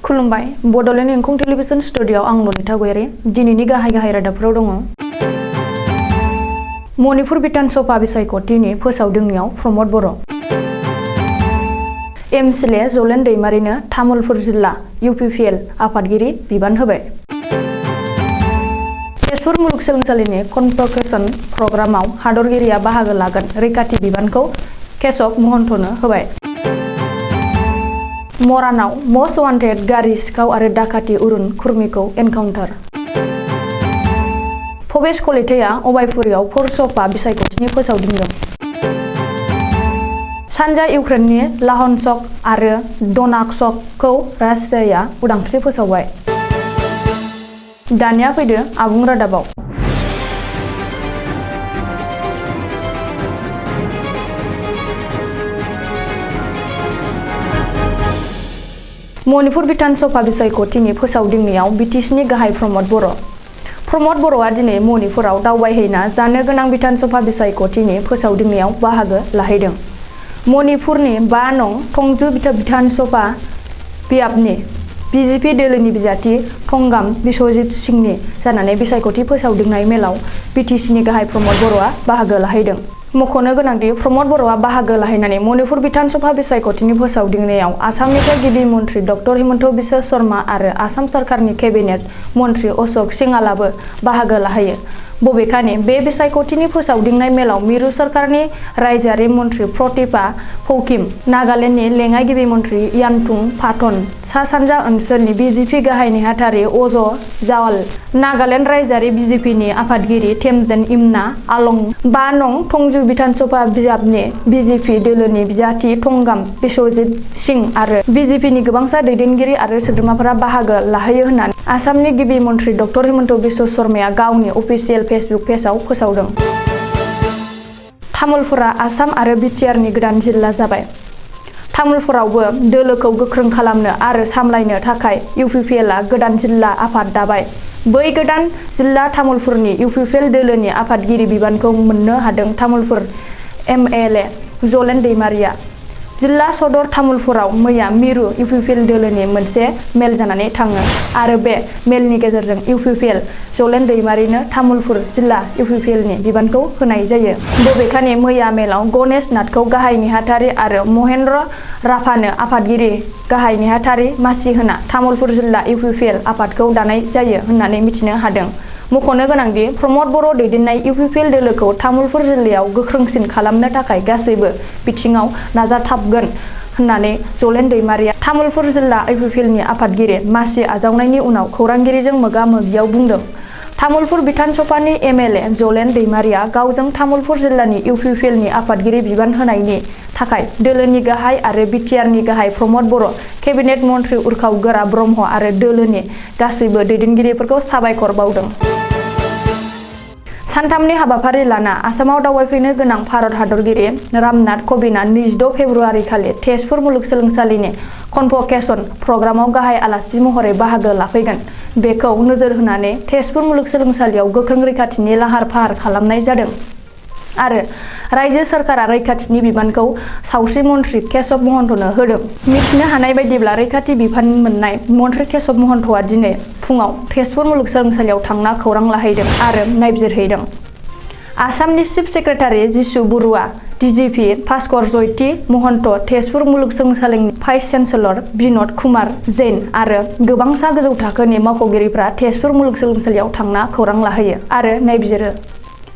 खुलुमबाय Bodoland इंखं television studio आं ललिता गयारि दिनैनि गाहाय रादाबफोराव दङ। मणिपुर बिधान सभा बिसायख'थिनि फोसावदिंनायाव प्रमद बर'। एमसिले जलेन दैमारिनो तामुलपुर जिल्ला UPPL आफादगिरि बिबान होबाय। तेजपुर मुलुगसोलोंसालिनि कनभकेसन प्रग्रामाव हादरगिरिया बाहागो लागोन रैखाथि बिबानखौ केशव महन्तनो होबाय। मरानाव मस्ट वान्टेड गारि सिखाव आरो डाकाति अरुण खुर्मीखौ एनकाउन्टार। भबेश कलिताया अभयपुरीयाव पौरसभा बिसायख'थिनि फोसावदिंदों। सानजा इउक्रेननि लाहनस्क आरो दनाक्सकखौ रासियाया उदांस्रि फोसावबाय। दानिया फैदो आबुं रादाबाव। मणिपुर बिधान सभा बिसायख'थिनि फोसावदिंनायाव BTCनि गाहाय प्रमद बर'। प्रमद बर'आ दिनै मणिपुराव दावबायहैना जानो गोनां बिधान सभा बिसायख'थिनि फोसावदिंनायाव बाहागो लाहैदों। मणिपुरनि 5 नं थंजु बिधान सभा बियाबनि BJP दोलोनि बिजाथि थंगाम बिश्वजित सिंहनि जानानै बिसायख'थि फोसावदिंनाय मेलाव BTCनि गाहाय प्रमद बर'आ बाहागो लाहैदों। मख'नो गोनांदि प्रमद बर'आ बाहागो लाहैनानै मणिपुर बिधान सभा बिसायख'थिनि फोसावदिंनायाव आसामनिफ्राय गिबि मन्त्रि डक्टर हिमन्त बिश्व शर्मा आरो आसाम सरकारनि केबिनेट मन्त्रि अशोक सिंहालाबो बाहागो लाहैयो। बबेखानि बे बिसायख'थिनि फोसावदिंनाय मेलाव मिरु सरकारनि रायजोआरि मन्त्रि प्रतिभा फौकिम, नागालेण्डनि लेङाइ गिबि मन्त्रि यानथुं फाथन, सा सानजा ओनसोलनि BJP गाहाय नेहाथारि अज जावाल, नागालेण्ड रायजोआरि BJPनि आफादगिरि थेमजेन इमना आलं, 5 नं थंजु बिधान सभा बियाबनि BJP दोलोनि बिजाथि थंगाम बिश्वजित सिंह आरो BJPनि गोबांसा दैदेनगिरि आरो सोद्रोमाफोरा बाहागो लाहैयो होननानै आसामनि गिबि मन्त्रि डक्टर हिमन्त बिश्व शर्माया गावनि अफिसियेल फेसबुक पेजआव फोसावदों। तामुलपुरा आसाम आरो BTRनि गोदान जिल्ला जाबाय। तामुलपुरावबो दोलोखौ गोख्रों खालामनो आरो सामलायनो थाखाय UPPLआ गोदान जिल्ला आफाद दाबाय। बै गोदान जिल्ला तामुलपुरनि UPPL दोलोनि आफादगिरि बिबानखौ मोननो हादों तामुलपुर MLA जलेन दैमारिया। जिल्ला सदर तामुलपुराव मैया मिरु UPPL दोलोनि मोनसे मेल जानानै थाङो आरो बे मेलनि गेजेरजों UPPL जलेन दैमारिनो तामुलपुर जिल्ला UPPLनि बिबानखौ होनाय जायो। बबेखानि मैया मेलाव गणेश नाथखौ गाहाय नेहाथारि आरो महेन्द्र राभानो आफादगिरि गाहाय नेहाथारि मासि होना तामुलपुर जिल्ला UPPL आफादखौ दानाय जायो होननानै मिथिनो हादों। मख'नो गोनांदि प्रमद बर' दैदेननाय UPPL दोलोखौ तामुलपुर जिल्लायाव गोख्रोंसिन खालामनो थाखाय गासैबो बिथिङाव नाजाथाबगोन होननानै जलेन दैमारिया तामुलपुर जिल्ला UPPLनि आफादगिरि मासि आजावनायनि उनाव खौरांगिरिजों मोगा-मोगियाव बुंदों। तामुलपुर बिधान सभानि MLA जलेन दैमारिया गावजों तामुलपुर जिल्लानि UPPLनि आफादगिरि बिबान होनायनि थाखाय दोलोनि गाहाय आरो BTRनि गाहाय प्रमद बर', केबिनेट मन्त्रि उर्खाव गोरा ब्रह्म आरो दोलोनि गासैबो दैदेनगिरिफोरखौ साबायखर बावदों। सानथामनि हाबाफारि लाना आसामाव दावबायफैनो गोनां भारत हादरगिरि रामनाथ क'विंदआ 26 फेब्रुआरि खालि तेजपुर मुलुगसोलोंसालिनि कनभकेसन प्रग्रामाव गाहाय आलासि महरै बाहागो लाफैगोन। बेखौ नोजोर होनानै तेजपुर मुलुगसोलोंसालियाव गोख्रों रैखाथिनि लाहार-फाहार खालामनाय जादों आरो रायजो सोरखारा रैखाथिनि बिबानखौ सावस्रि मन्त्रि केशव महन्तनो होदों। मिथिनो हानाय बायदिब्ला रैखाथि बिबान मोननाय मन्त्रि केशव महन्तआ दिनै फुङाव तेजपुर मुलुगसोलोंसालियाव थांना खौरां लाहैदों आरो नायबिजिरहैदों। आसामनि चिफ सेक्रेटारि जिसु बरुवा, DGP भास्कर जयति महन्त, तेजपुर मुलुगसोलोंसालिनि भाइस चेन्सेलर बिन'द कुमार जैन आरो गोबांसा गोजौ थाखोनि मावख'गिरिफ्रा तेजपुर मुलुगसोलोंसालियाव थांना खौरां लाहैयो आरो नायबिजिरो।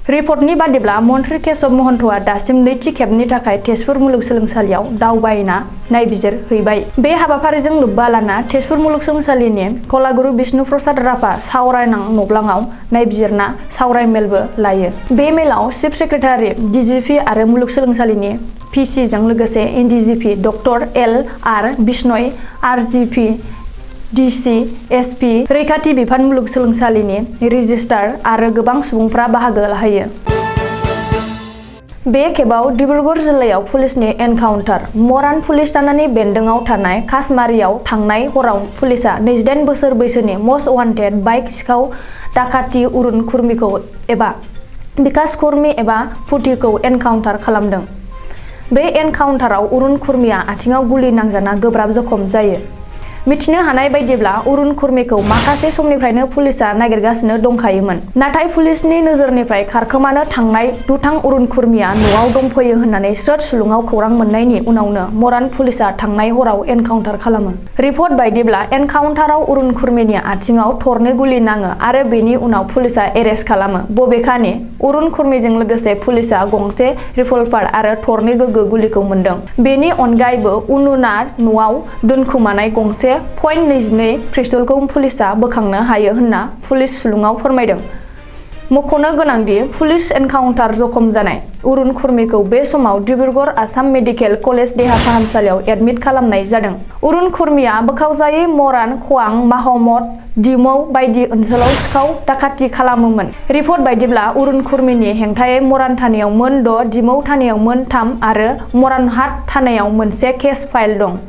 रिपर्टनि बादिब्ला मन्त्रि केशव महन्तआ दासिम नैथि खेबनि थाखाय तेजपुर मुलुगसोलोंसालियाव दावबायना नायबिजिर हैबाय। बे हाबाफारिजों लोब्बा लाना तेजपुर मुलुगसोलोंसालिनि कलागुरु बिष्णु प्रसाद राभा सावरायनां नब्लाङाव नायबिजिरना सावरायमेलबो लायो। बे मेलाव चिफ सेक्रेटारि DGP आरो मुलुगसोलोंसालिनि VC जों लोगोसे NDGP doctor LR बिश्नय, RGP DC, SP, रैखाथि बिफान मुलुगसोलोंसालिनि रेजिस्ट्रार आरो गोबां सुबुंफ्रा बाहागो लाहैयो। बे खेबाव डिब्रुगड़ जिल्लायाव पुलिसनि एनकाउन्टार। मरान पुलिस थानानि बेन्दोंआव थानाय कासमारियाव थांनाय हराव पुलिसआ 28 बोसोर बैसोनि मस्ट वान्टेड बाइक सिखाव डाकाति अरुण खुर्मीखौ एबा बिकास खुर्मी एबा पुतिखौ एनकाउन्टार खालामदों। बे एनकाउन्टाराव अरुण खुर्मीया आथिङाव गुलि नांजाना गोब्राब जखम जायो। मिथिनो हानाय बायदिब्ला अरुण कुर्मीखौ माखासे समनिफ्रायनो पुलिसा नागिरगासिनो दंखायोमोन। नाथाय पुलिसनि नोजोरनिफ्राय खारखोमानो थांनाय दुथां अरुण कुर्मीया न'आव दंफैयो होननानै स्रोद सुलुङाव खौरां मोननायनि उनावनो मरान पुलिसा थांनाय हराव एनकाउन्टार खालामो। रिपर्ट बायदिब्ला एनकाउन्टाराव अरुण कुर्मीनि आथिङाव थरनै गुलि नाङो आरो बेनि उनाव पुलिसा एरेस्ट खालामो। बबेखानि अरुण कुर्मीजों लोगोसे पुलिसा गंसे रिभल्भार आरो थरनै गोगो गुलिखौ मोनदों। बेनि अनगायैबो उनुना न'आव दोनखुमानाय गंसे .22 पिस्तलखौ पुलिसा बोखांनो हायो होनना पुलिस सुलुङाव फोरमायदों। मख'नो गोनांदि पुलिस एनकाउन्टार जखम जानाय अरुण कुर्मीखौ बे समाव डिब्रुगड़ आसाम मेडिकेल कलेज देहा फाहामसालियाव एडमिट खालामनाय जादों। अरुण कुर्मीया बोखावजायै मरान, खवां, महमद, डिमौ बायदि ओनसोलाव सिखाव दाखाथि खालामोमोन। रिपर्ट बायदिब्ला अरुण कुर्मीनि हेंथायै मरान थानायाव मोन 6, डिमौ थानायाव मोन 3 आरो मरानहाट थानायाव मोनसे केस फाइल दं।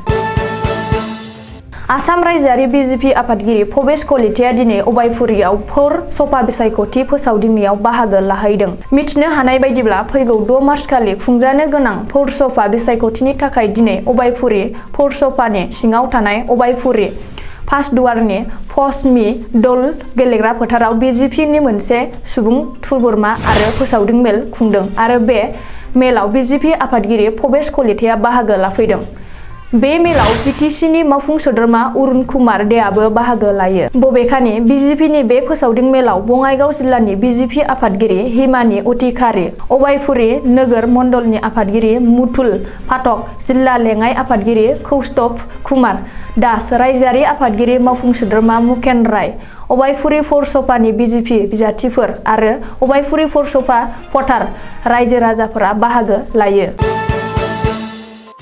आसाम रायजोआरि बिजेपि आफादगिरि भबेश कलिताया दिनै अभायपुरीयाव पौर सभा बिसायख'थि फोसावदिंनायाव बाहागो लाहैदों। मिथिनो हानाय बायदिब्ला फैगौ 6 मार्चखालि खुंजानो गोनां पौर सभा बिसायख'थिनि थाखाय दिनै अभायपुरी पौरसभानि सिङाव थानाय अभायपुरी पासदुवारनि फौजमी दल गेलेग्रा फोथाराव बिजेपिनि मोनसे सुबुं थुबुरमा आरो फोसावदिं मेल खुंदों आरो बे मेलाव बिजेपि आफादगिरि भबेश कलिताया बाहागो लाफैदों। बे मेलाव बिटिसिनि मावफुं सोद्रोमा अरुण कुमार देआबो बाहागो लायो। बबेखानि बिजेपिनि बे फोसावदिं मेलाव बङाइगाव जिल्लानि बिजेपि आफादगिरि हिमानी अधिकारी, अभायपुरी नोगोर मण्डलनि आफादगिरि मुथुल पाठक, जिल्ला लेङाइ आफादगिरि कौस्तभ कुमार दास, रायजोआरि आफादगिरि मावफुं सोद्रोमा मुकेन राय, अभायपुरी पौरसभानि बिजेपि बिजाथिफोर आरो अभायपुरी पौरसभा भटार रायजो राजाफोरा बाहागो लायो।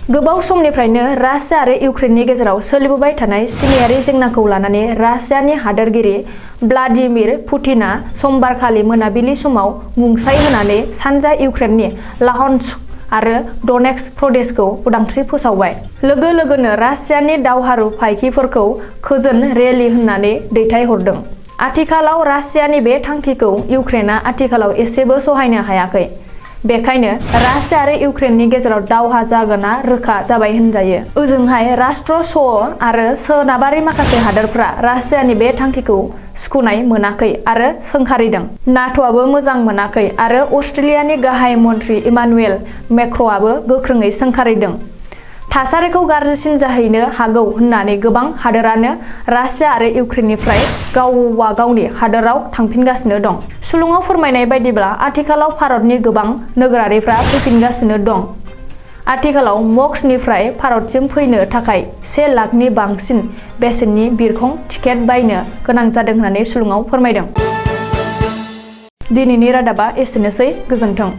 गोबाव समनिफ्रायनो रासिया आरो इउक्रेननि गेजेराव सोलिबोबाय थानाय सिमायारि जेंनाखौ लानानै रासियानि हादोरगिरि व्लादिमिर पुतिना समबारखालि मोनाबिलि समाव मुंसाइ होनानै सानजा इउक्रेननि लुहान्स्क आरो डनेट्स्क प्रदेशखौ उदांस्रि फोसावबाय। लोगो लोगोनो रासियानि दावहारु फायखिफोरखौ गोजोन रेली होननानै दैथायहरदों। आथिखालाव रासियानि बे थांखिखौ इउक्रेनआ आथिखालाव एसेबो सहायनो हायाखै। बेखायनो रासिया आरो इउक्रेननि गेजेराव दावहा जागोना रोखा जाबाय होनजायो। ओजोंहाय राष्ट्र आरो सोनाबारि माखासे हादोरफ्रा रासियानि बे थांखिखौ सुखुनाय मोनाखै आरो सोंखारिदों। नाट'आबो मोजां मोनाखै आरो अस्ट्रेलियानि गाहाय मन्थ्रि इमानुएल मेक्र'आबो गोख्रोङै सोंखारिदों। थासारिखौ गाज्रिसिन जाहैनो हागौ होननानै गोबां हादोरानो रासिया आरो इउक्रेननिफ्राय गावबा गावनि हादोराव थांफिनगासिनो दं। सुलुङाव फोरमायनाय बायदिब्ला आथिखालाव भारतनि गोबां नोगोरारिफ्रा फैफिनगासिनो दं। आथिखालाव मस्क'निफ्राय भारतसिम फैनो थाखाय 1 लाखनि बांसिन बेसेननि बिरखं टिकेट बायनो गोनां जादों होननानै सुलुङाव फोरमायदों। दिनैनि रादाबा एसेनोसै, गोजोन्थों।